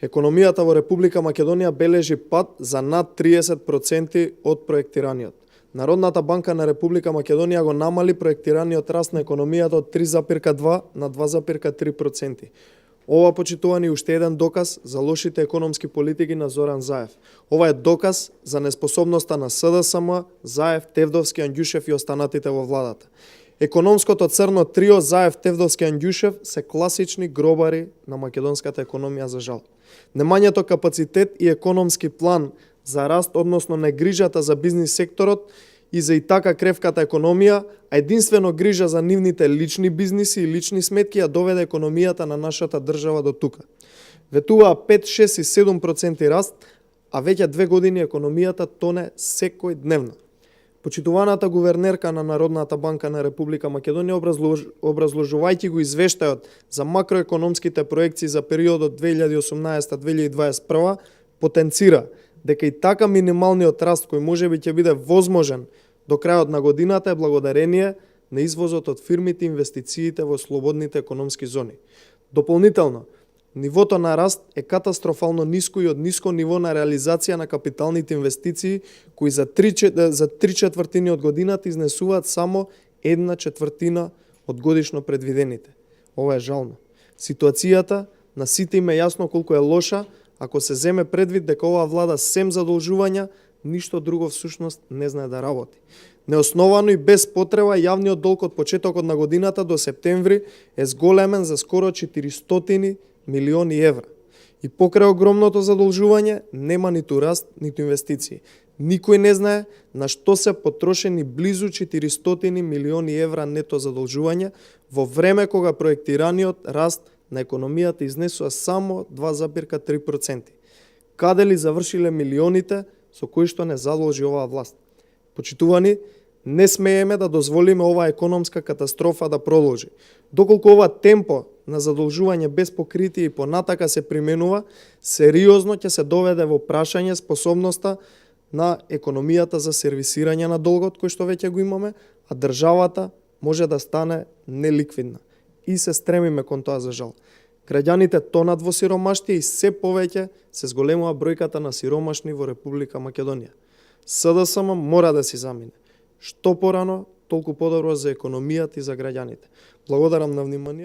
Економијата во Република Македонија бележи пад за над 30% од проектираниот. Народната банка на Република Македонија го намали проектираниот раст на економијата од 3,2 на 2,3%. Ова, почитувани, уште еден доказ за лошите економски политики на Зоран Заев. Ова е доказ за неспособноста на СДСМ, Заев, Тевдовски, Андјушев и останатите во владата. Економското црно трио Заев, Тевдовски, Андјушев се класични гробари на македонската економија, за жал. Немањето капацитет и економски план за раст, односно негрижата за бизнис секторот и за и така кревката економија, а единствено грижа за нивните лични бизниси и лични сметки ја доведе економијата на нашата држава до тука. Ветуваа 5, 6 и 7% раст, а веќе 2 години економијата тоне секој дневно. Почитуваната гувернерка на Народната банка на Република Македонија, образложувајќи го извештајот за макроекономските проекции за периодот 2018-2021, потенцира дека и така минималниот раст кој можеби ќе биде возможен до крајот на годината е благодарение на извозот од фирмите и инвестициите во слободните економски зони. Дополнително, нивото на раст е катастрофално ниско и од ниско ниво на реализација на капиталните инвестиции, кои за 3/4 од годината изнесуваат само 1/4 од годишно предвидените. Ова е жално. Ситуацијата на сите им е јасно колку е лоша, ако се земе предвид дека оваа влада сем задолжувања, ништо друго всушност не знае да работи. Неосновано и без потреба јавниот долг од почетокот на годината до септември е зголемен за скоро 400 милиони евра. И покрај огромното задолжување нема ниту раст, ниту инвестиции. Никој не знае на што се потрошени близу 400 милиони евра нето задолжување во време кога проектираниот раст на економијата изнесува само 2,3%. Каде ли завршиле милионите со кои што не задолжи оваа власт? Почитувани, не смееме да дозволиме оваа економска катастрофа да продолжи. Доколку ова темпо на задолжување без покритие и понатака се применува, сериозно ќе се доведе во прашање способноста на економијата за сервисирање на долгот кој што веќе го имаме, а државата може да стане неликвидна. И се стремиме кон тоа, за жал. Граѓаните тонат во сиромаштија и се повеќе се зголемува бројката на сиромашни во Република Македонија. СДСМ мора да си замине. Што порано, толку подобро за економијата и за граѓаните. Благодарам на вниманието.